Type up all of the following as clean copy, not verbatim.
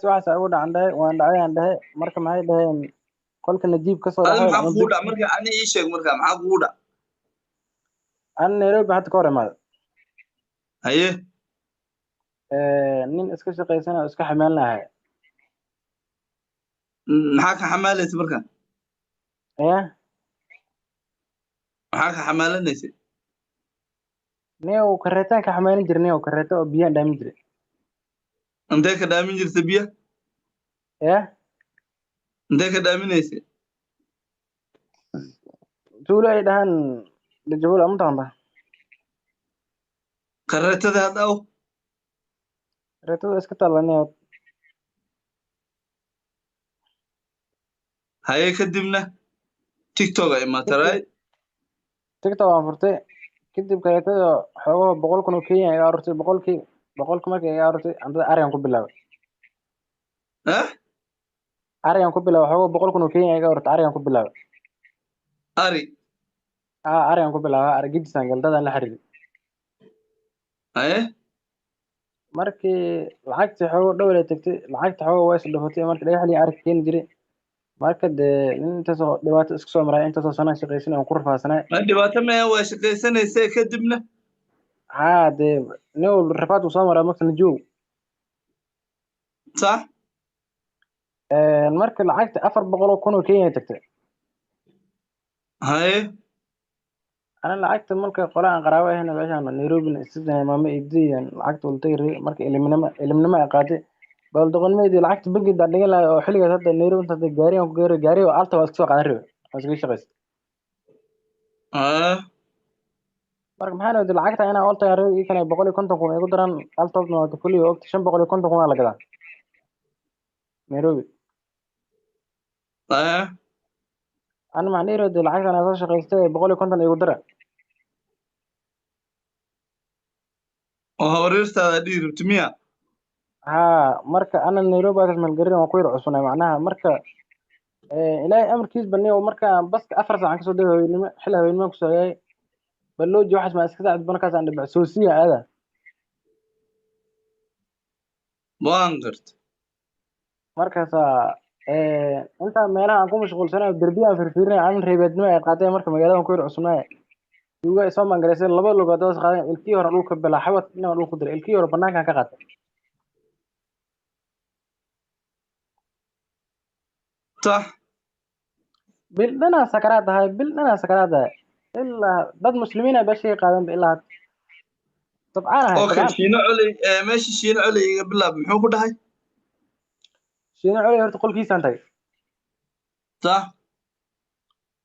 Waxaas ugu dhacan dhahay, waan dhacay aan dhahay. Marka maxay dhaheen qolka Najiib ka soo Adi dhacay maxaa ama kugu dhac marka? Ani ii sheeg marka, maxaa kugu dhac? An Nairobi hadda ka hor imaada. Haye. Nin iska shaqaysana oo iska xamaalnahay. Maxaa ka xamaalaysa marka? Ya. Maxaa ka xamaalanaysa? Nin kareetaan ka xamaalin jiray, nin kareeto oo biyaan dhaamin jiray. Intee ka dhaamin jirta biya? Ya. Intee ka dhaaminaysa? Tuulo ay dhahaan Dajabul ama taqaanta. Kareetada hadda aw? Kareetada iska taalla nin. Haye, kadibna TikTok a imaatay, right? TikTok aan furtay kadib, kareetada xoogoo 100,000 oo Kenya iga aruurtay. Boqolkii boqolki markay iga aruurtay, andada arigan ku bilaabay. Eh? Arigan ku bilaabay. Xoogoo 100,000 oo Kenya iga aruurtay, arigan ku bilaabay. Ari? Ah, arigan ku bilaabay, ari gidisaan galdadaan la xiriiray. Haye. Markii lacagtii xoogoo dhowr ay tagtay, lacagta xoogoo waa is dhufatay. Marka dhagaxlii ari keeni jiray. Marka dee nin intaasoo dhibaato isku soo maray, intaasoo sanaa shaqaysan aan ku rafaadsanay. Ma dhibaato maya, waa shaqaysanaysa. Kadibna? Haa, dee nin walba rafaad uu soo maraa marka najoog. Sax. Marka lacagta 400,000 oo Kenya ay tagtay. Haye. Ana lacagta marka qola aan qaraabo ahayna meeshaan Nairobina isisana maamo idiyan lacagta ula tagi rabay. Marka ilimnimo ilimnimo ay qaaday bal doqonmaydii lacagta bangi daan dhigan lahay oo xilligaas hadda Nairobi inta hadda gaarigan ku gaari gaariga alta waa iska soo qaadan rabay, waa iskaga shaqaystay. Ah. Marka maxaa noqday lacagta inaa alta rabay ii kana 150,000 ay ku daraan altoodna waa kulli ogta 550,000 aa la gadaa Nairobi. Ah. Ana maxaan dhihi rabay lacagtan aan soo shaqaystay 150 igu dara. Oo habaryartaada dhihi rabta miya? Haa, marka ana Nairobi waa maalgelin waan ku yar cusubnay macnaha. Marka Ilaahay amarkiis baniyo, marka baska 4 saac aan kasoo degay haweenimo, xilli haweenimo kusoo hagaagay balooji waxaas ma iska saacid markaas aan dhibac soosiya aada. Waan garta. Markaasaa intaa meelaha aan ku mashquulsanay derbiya aan firfiirinay aan reebeednimo ay qaateen. Marka magaalada ku yar cusubnay tuuga ay soo maangarayseen, laba lugood hoos qaadeen, ilkii hore dhulka bilaa xabad inaan dhulka ku diray, ilkii hore banaankaan ka qaatay. Sax. Bil dhanaa sakaraad ahay, bil dhanaa sakaraad ahay, ilaa dad muslimiin ah beeshay qaadanba ilaa hadda sabcaan ahay. Okay. Sabcaan. Shiino Coley, meesha Shiino Coley iga bilaab, muxuu ku dhahay? Shiino Coley horta qolkiisaan tagay. Sax.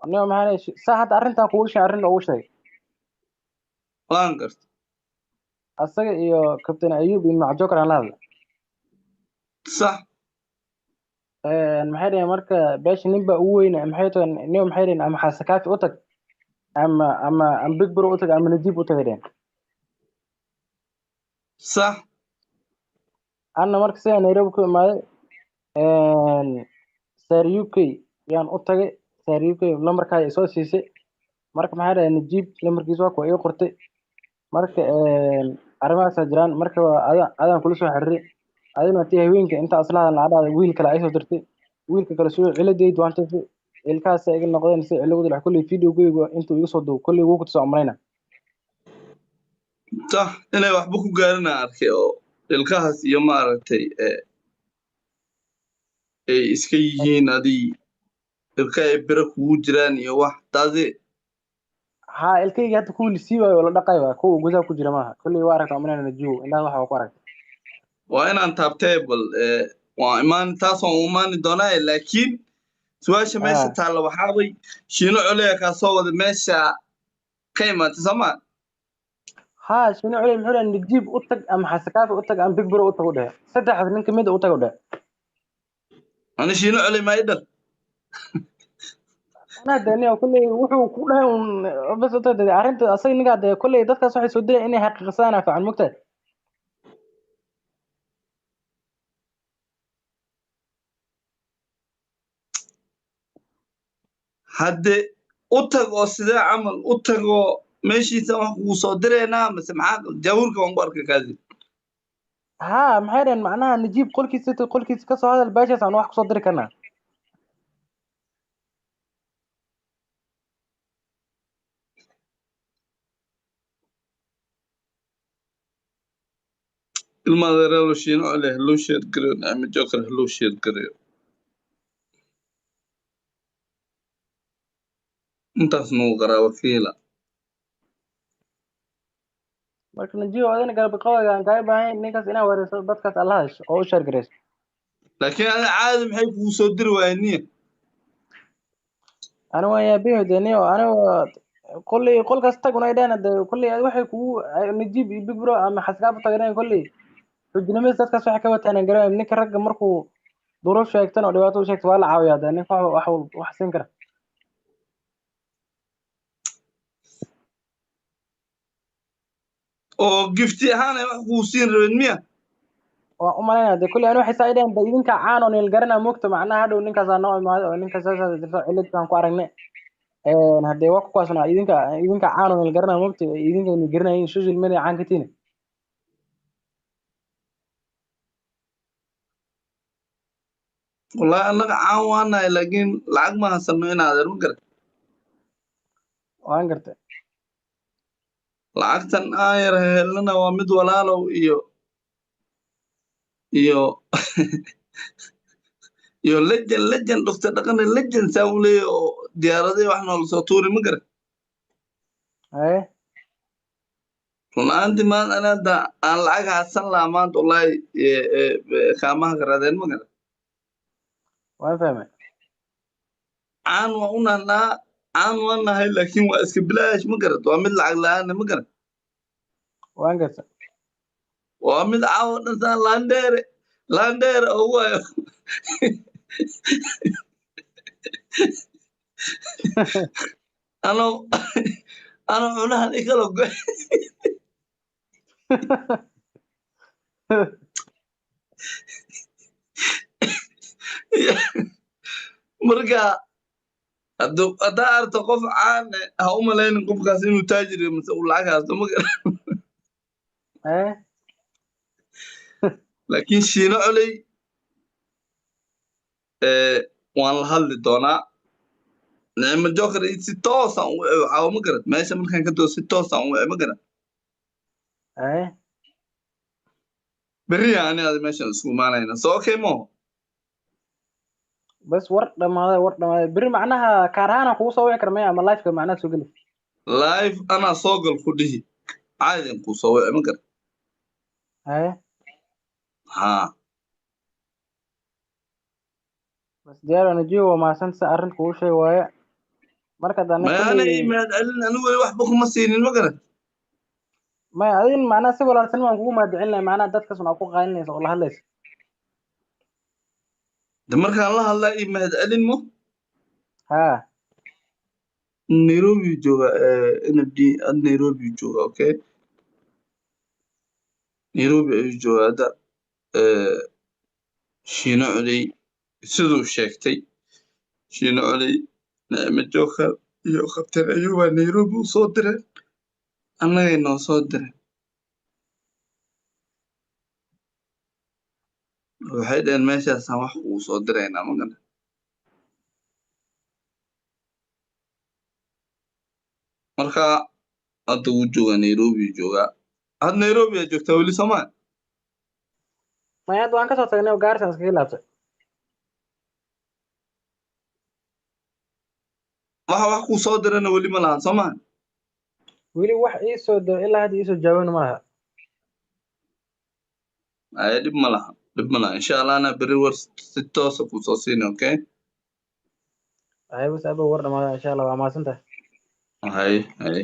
Aniga maxaa leeyahay, saa hadda arrintan kugu sheegay, arrin ugu sheegay. Waan garta. Asaga iyo Kabtain Ayuub iyo Mac Joker aan la hadlay. Sax. Maxay dhaheen marka beesha nin baa ugu weyne, maxay tahay nin, maxay dhaheen ama Xasakaafi u tag ama Big Bro u tag ama Najiib u tagay dhaheen. Sax. Anna marka sidaa Nairobi ku imaaday, Sar UK yaan u tagay. Sar UK lambarkaa ay soo siisay. Marka maxay dhaheen Najiib lambarkiisa waa kuwa ii qortay. Marka arrimahaasaa jiraan. Marka waa adaan kula soo xiriiray, adina tii haweenka intaa isla hadalna adhaada wiil kale ay soo dirtay, wiilka kale soo ciladeyd waan tusay, ilkahaas iga noqdeen si ciladu dhax kulley videogeyga intuu iga soo duubo kulley wuu ku tusaa umalayna. Sax, inay waxba ku gaarin aan arkay oo ilkahaas iyo maaragtay ay iska yihiin adii ilka ay biro kugu jiraan iyo wax taasi. Haa, ilkayga hadda kuwii la sii waayo oo la dhaqay waa kuwa gudaha ku jira maaha. Kulley waa aragta umalayna Najiibow, indhaha waxa waa ku aragta. Waa inaan taabtee bal, waa imaan taas, waan u imaani doonaa, laakiin su-aasha meesha taalla waxaabay Shiino Coleya kaa soo wada meesha ka imaatay, sooma? Haa, Shiino Culey muxuu dhahay? Najiib u tag ama Xasakaafi u tag ama Big Bro u tag u dhehe, saddexdaas nin kamid u tag u dhehe. Ani Shiino Coley maa i dhal. Anaa dee nin kulley wuxuu ku dhahay un bas u tag dee arrinta asaga ninkaa dee kulley dadkaas waxay soo dirayaan inay xaqiiqsadaan fiican mogtahay. Hadde u tag oo sidee camal u tagoo meeshiisa wax kugu soo direynaa mase maxaa jawurka waan ku arkay kaasi. Haa, maxay dhaheen macnaha Najiib qolkiisa qolkiisa ka soo hadal baashaas aan wax kusoo diri karnaa. Ilma adeereelo Shiino Culey haloo sheer gareeyo, Nicmo Joker haloo sheer gareeyo. Intaas nagu qaraabo kiila. Marka Najiib adina garab qabaaga aan kaaga baahan ninkaas inaa wareyso dadkaas alla hadasho oo u sheer gareyso. Laakiin ada caadi maxay kugu soo diri waayeen niya? Ani waan yaabihi dee niyo, aniga kolley qolkaas tag unay dhaheen dee kolley waxay kugu Najiib iyo Big Bro ama xasgaab u tageen kolley xujinimada dadkaas waxay ka wataan aan garanayn. Ninka ragga markuu duruuf sheegtan oo dhibaato u sheegto waa la caawiyaa dee ninka wax wax siin kara. Oo gifti ahaan ay wax kugu siin rabeen miya? Waan u malaynaya dee kolley ani waxay saa dhaheen dee idinka caan oo nil garanaa moogta macnaha hadhow ninkaasaa noo imaaday oo ninkaas saasaa jirta cilad baan ku aragnay. Haddee waa kuwaasna idinka caan oo nil garanaa moogta idinka ni garanayin social media caan ka tiina. Wallahi annaga caan waanahay laakiin lacag ma haysano in adeer ma garan. Waan gartay. Lacagtan aan yar helnana waa mid walaalow iyo iyo iyo legend legend dhufta dhaqane legend saa u leeyahay oo diyaaradaha wax noola soo tuuri ma garan. Haye. Run ahaantii maanta ana hadda aan lacag haysan lahaa maanta wallahi kaamaha garaadeen ma garan. Waan fahmay. Caan waa u nahnaa, caan waa nahay laakiin waa iska bilaash ma garad, waa mid lacag la'aan ma garad. Waan gartay. Waa mid caawa dhan saan laandheere laandheere ugu waayo. Anoo anoo cunahan ikala goy. Marka haddaa aragto qof caan eh, ha u malaynin qofkaas inuu taajir yahay mise uu lacag haysto ma garan. Haye. Laakiin Shiino Culey waan la hadli doonaa. Nicmo Joker si toosaan u wici caawa ma garad, meesha markaan ka doo si toosaan u wici ma garad. Haye. Berri ani adi meeshan isku imaanayna soo okay mo. Bas war dhamaaday, war dhamaaday. Berri macnaha kaar ahaan aan kugu soo wici kara maya ama live-ka macnaha soo geli. Live anaa soo gal ku dhihi caadin kuu soo wici ma garad. Haye. Haa. Bas diyaar waa Najiib, waa mahadsan si arrinta kugu sheegi waaye. Marka hadda maya ana kolley ii mahad celin, anigu weli waxba kuma siinin ma garad. Maya adin macnaha si walaaltinimo aan kugu mahad celinayo macnaha dadkaas un aad ku qaalinaysa oo la hadlaysa. De markaan la hadlaa ii mahad celin mo. Haa. Nairobi jooga NFD ad Nairobi jooga, okay, Nairobi ayuu jooga hadda. Shiino Culey siduu sheegtay Shiino Culey, Nicmo Joker iyo Kabtan Ayuubaa Nairobi u soo direen, annagay noo soo direen. Waxay dhaheen meeshaasaan wax kugu soo diraynaa ma garan. Marka hadda wuu joogaa Nairobi joogaa had. Nairobi aad joogtaa weli soomaa? Maya hadda waan kasoo tagnay oo Gaarisa iskaga laabtay. Waxa wax kuu soo dirana weli ma lahan soomaa? Weli wax ii soo ilaa hadda ii soo jawaabin ma laha. Ay dhib ma laha, dhib ma laha, insha Allah anaa berri war si toosa kuu soo siina, okay. Haye bas abo war dhamaaday insha Allah, waa mahadsantahay. Hay hay.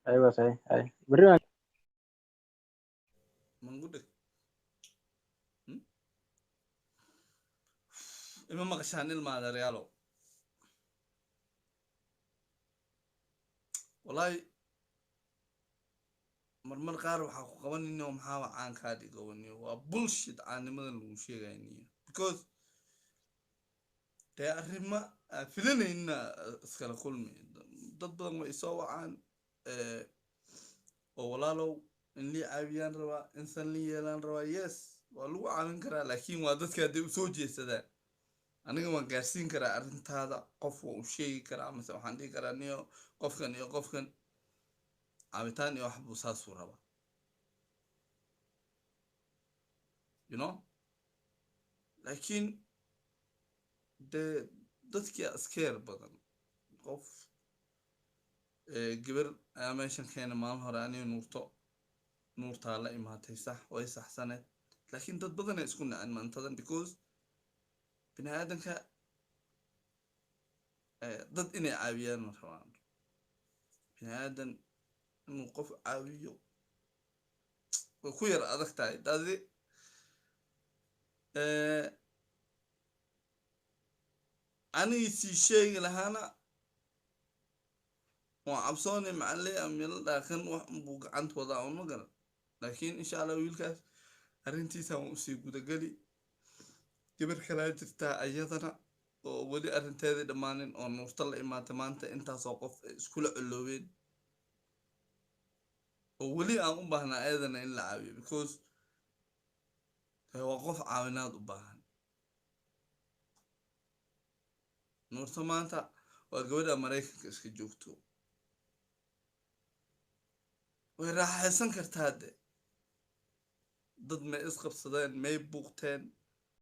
Haye bas haye haye berri waan mangudhig ima maqashaan ilma adeeryaalow? Wallahi marmar qaar waxaa ku qabanayno maxaaba caan kaa dhigawaniyo waa bullshit caannimadan lagu sheegayniyo because dee arrimo aan filanayna iskala kulmi. Dad badan way isoo wacaan oo walaalow In lii caawiyaan rabaa, in san lii yeelaan rabaa. Yes, waa lagu caawin karaa, laakiin waa dadka hadday usoo jeedsadaan. Aniga waan gaarsiin karaa arrintaada, qof waa u sheegi karaa, mase waxaan dhihi karaa, niyo, qofkan iyo qofkan caawitaan iyo wax buu saasuu rabaa, laakiin dee dadkii askeer badan. Qof gabar ayaa meeshan keena maalin hore, aniga Nuurto, Nuurtaa la imaatay. Sax, way saxsaneed, laakiin dad badanay isku nacen maantadan, because bini aadanka dad inay caawiyaan ma rabaan. Bini aadan inuu qof caawiyo way ku yar adag tahay. Dadi anigii sii sheegi lahaana waan cabsoonay, macaley amila dhaaqan wax unbuu gacanta wadaa un, ma garan. Laakiin insha Allah wiilkaas arrintiisa waan usii gudageli. Gabar kalaa jirtaa ayadana oo weli arrinteedii dhammaanin, oo Nuurto la imaatay maanta, intaasoo qof ay iskula coloobeen, oo weli aan u baahnaa ayadana in la caawiyo, because waa qof caawinaad u baahan. Nuurto maanta waa gabadha Maraykanka iska joogto, way raaxaysan kartaa. De dad may isqabsadeen, may buuqteen.